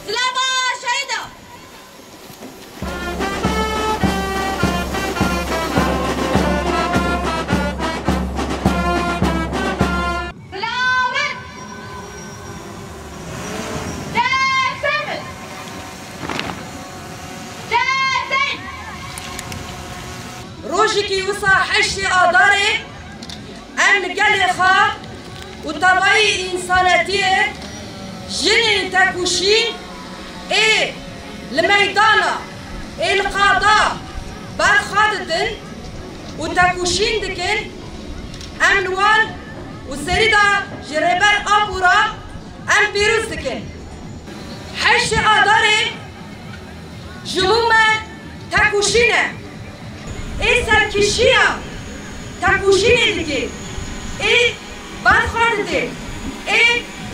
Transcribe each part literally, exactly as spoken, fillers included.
Silava şehîda! Silavin! Destevin! Destevin! Rojekî wisa heştê Adarê em li gelê xwe û tevayî însanetiyê jinên tekoşîn ê li meydana ê li qada berxwe didin û tekoşîn dikin, em li wan û serî de ji Rêber Apo re em pîroz dikin. Heştê Adarê ji bo me tekoşîn e. Ê serkişiya tekoşînê dike. Ê berxwe dide. Ê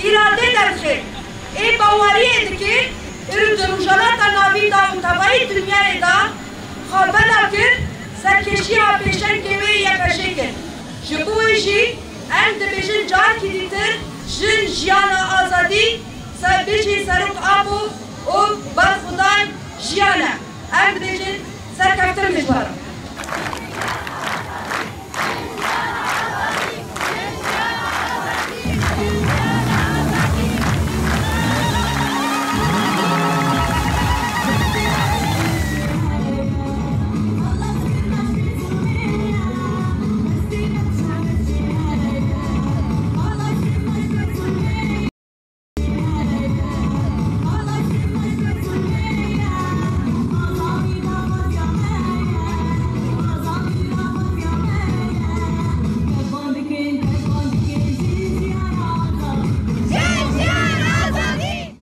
îrade derdixe. Ê baweriyê dike. Îro di Rojhilata Navîn de û tevayî dinyayê de xwe bela kir, serkêşiya pêşengê wê Y P J kir. Ji bo wê jî em dibêjin carkî dîtir jin, jiyana, azadî, ser bijî Serok Apo û berxwedan jiyan e. Em dibêjin serkeftin ji we re.